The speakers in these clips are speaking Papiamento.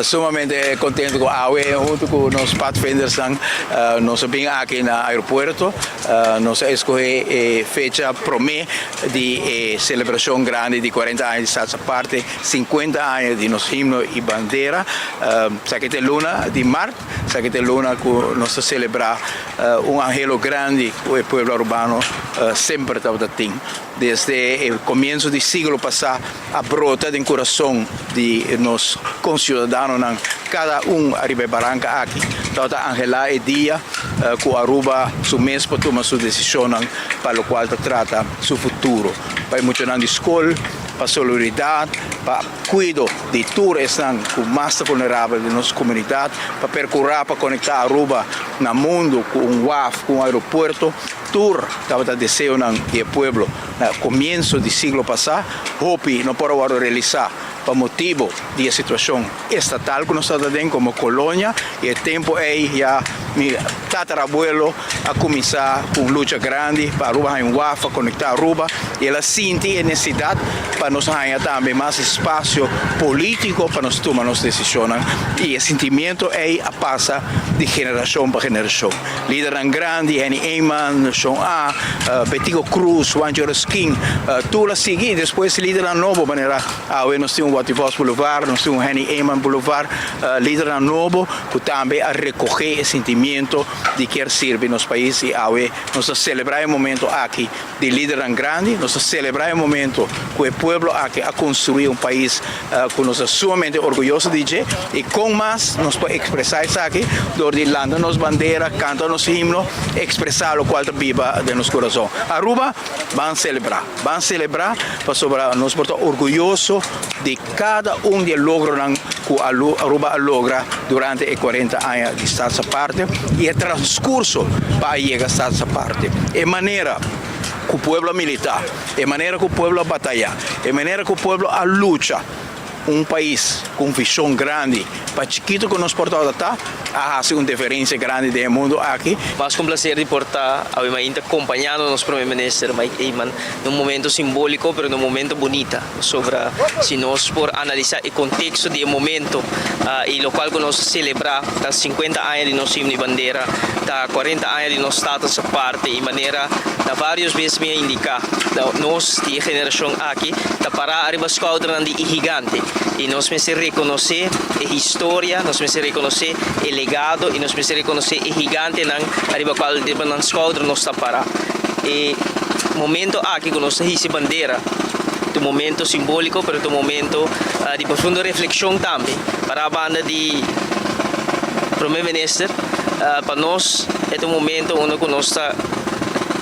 Sumamente contento cu awe hunto cu nos padvinders, nos a bin aki na aeropuerto. Nos a escoge e fecha prome di e celebracion grandi di 40 aña di Status Aparte, 50 aña di nos himno y bandera. Esaki ta luna di maart, esaki ta luna cu nos ta celebra un anhelo grandi cu e pueblo arubano semper tabata tin. Desde e comienso di siglo pasa a brota den curason di nos conciudadanonan, cada un ariba e baranca aki tabata anhela e dia cu Aruba su mes por tuma su decision pa locual ta trata su futuro. Pa muchanan di scol, pa solidaridad, pa cuido di tur esnan cu mas vulnerabel di nos comunidad, pa percura pa conecta Aruba na mundo cu un waf, cu un aeropuerto. Tur tabata deseonan di pueblo na comienso di siglo pasa, hopi no por a realisa pa motibo di e situacion estatal cu nos ta den como colonia, y e tempo ey ya mi tatarabuelo a cuminsa cu un lucha grandi pa Aruba un waf, conecta Aruba, y el a sinti e necesidad pa nos haya tambe mas espacio politico pa nos tuma nos decision, y e sentimento ey a pasa di generacion pa generacion. Lidernan grandi, Henny Eman, Shon A, Betico Croes, Juan King, tur a sigui, despues lidernan nobo, manera awe nos tin un Watty Vos Boulevard, nos tin un Henny Eman Boulevard, lidernan nobo, cu tambe a recoge e sentimento di kier sirbi nos pais, y awe nos ta celebra e momento aki di lidernan grandi, nos ta celebra e momento cu e pueblo aki a construi un pais cu nos ta sumamente orguyoso di dje, y con mas nos por expresa esaki, door di lanta nos bandera, canta nos himno, expresa locual ta biba den nos curason. Aruba, ban celebra, ban celebra, pasobra nos por ta orguyoso di cada un di e logronan cu Aruba a logra durante e 40 aña di Status Aparte y e transcurso pa yega Status Aparte. E manera cu pueblo a milita, e manera cu pueblo a bataya, e manera cu pueblo a lucha, un pais cu un vision grandi, pa chikito cu nos por ta, a haci un diferencia grandi den mundo aki. Mas cu placer di por ta obviamente acompañando nos Prome Minister Mike Eman den un momento simbolico, pero un momento bunita. Sobre si nos por analisa e contexto di e momento y locual cu nos ta celebra ta 50 aña di nos himno y bandera, ta 40 aña di nos Status Aparte, y manera na varios biaha mi a indica, nos di generacion aki ta para ariba schouder di gigante y nos mester reconoce e historia, nos mester reconoce e legado y nos mester reconoce e gigantenan ariba cual nan schouder nos ta para. E momento aki cu nos ta hisa bandera, un momento simbolico, pero un momento di profundo reflexion tambe pa e banda di Prome Minister. Pa nos ta un momento unda nos ta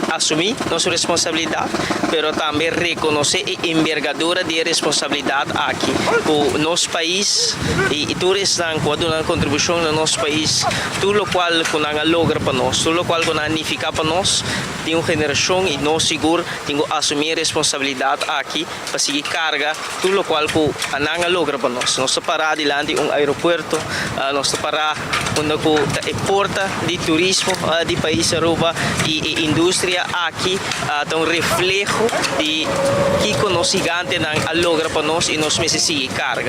asumi nos responsabilidad, pero tambe reconoce e envergadura di responsabilidad aki cu nos pais y tur esnan cu un contribucion na nos pais, tur locual cu nan a logra pa nos, tur locual cu nan a significa pa nos, tin un generacion y nos sigur tin cu asumi responsabilidad aki pa sigui carga tur locual cu nan a logra pa nos. Nos ta para dilanti un aeropuerto, nos ta para unda cu e porta di turismo di pais Aruba y industria aki ta un refleho di kico nos gigantenan a logra pa nos y nos mester sigui carga.